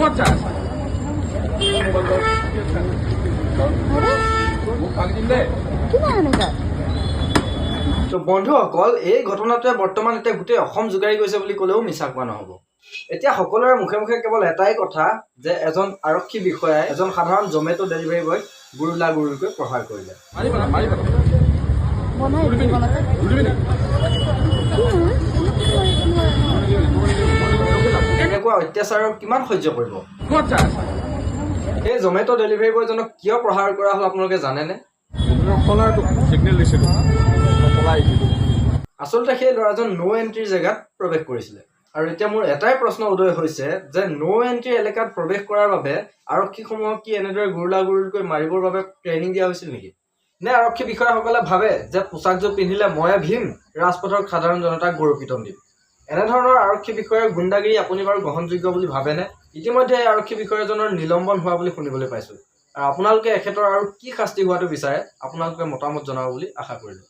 ক'ত চাই আছা? মোবাইল মোক ফালি দিম দেই। কিমান এনেকুৱা? তো বন্ধুসকল, এই ঘটনাটোৱে বৰ্তমান এতিয়া গোটেই অসম জোকাৰি গৈছে বুলি ক'লেও মিছা কোৱা নহ'ব। এতিয়া সকলোৰে মুখে মুখে কেৱল এটাই কথা যে এজন আৰক্ষী বিষয়াই এজন সাধাৰণ জমেট' ডেলিভাৰী বয়ক গুৰুলা গুৰুলকৈ প্ৰহাৰ কৰিলে। মাৰি পেলা, মাৰি পেলা। বনাই জীৱনতে। বুজিবি নেকি? এনেকুৱা অত্যাচাৰৰ কিমান সহ্য কৰিব? ক'ত চাই আছা? সেই জমেট' ডেলিভাৰী বয়জনক কিয় প্ৰহাৰ কৰা হ'ল, আপোনালোকে জানেনে? চিগনেল দিছিলোঁ, পলাই আহিছিলোঁ। আচলতে সেই ল'ৰাজন ন' এণ্ট্ৰিৰ জেগাত প্ৰৱেশ কৰিছিলে। আৰু এতিয়া মোৰ এটাই প্ৰশ্ন উদয় হৈছে যে ন' এণ্ট্ৰি এলেকাত প্ৰৱেশ কৰাৰ বাবে আৰক্ষীসমূহক কি এনেদৰে গুৰুলা গুৰুলকৈ মাৰিবৰ বাবে ট্ৰেইনিং দিয়া হৈছিল নেকি? নে আৰক্ষী বিষয়াসকলে ভাবে যে পোচাকযোৰ পিন্ধিলে ময়ে ভীম, ৰাজপথৰ সাধাৰণ জনতাক গৰু পিটন দিম? এনেধৰণৰ আৰক্ষী বিষয়াৰ গুণ্ডাগিৰি আপুনি বাৰু গ্ৰহণযোগ্য বুলি ভাবেনে? ইতিমধ্যে এই আৰক্ষী বিষয়াজনৰ নিলম্বন হোৱা বুলি শুনিবলৈ পাইছোঁ। আৰু আপোনালোকে এখেতৰ আৰু কি শাস্তি হোৱাটো বিচাৰে, আপোনালোকে মতামত জনাব বুলি আশা কৰিলোঁ।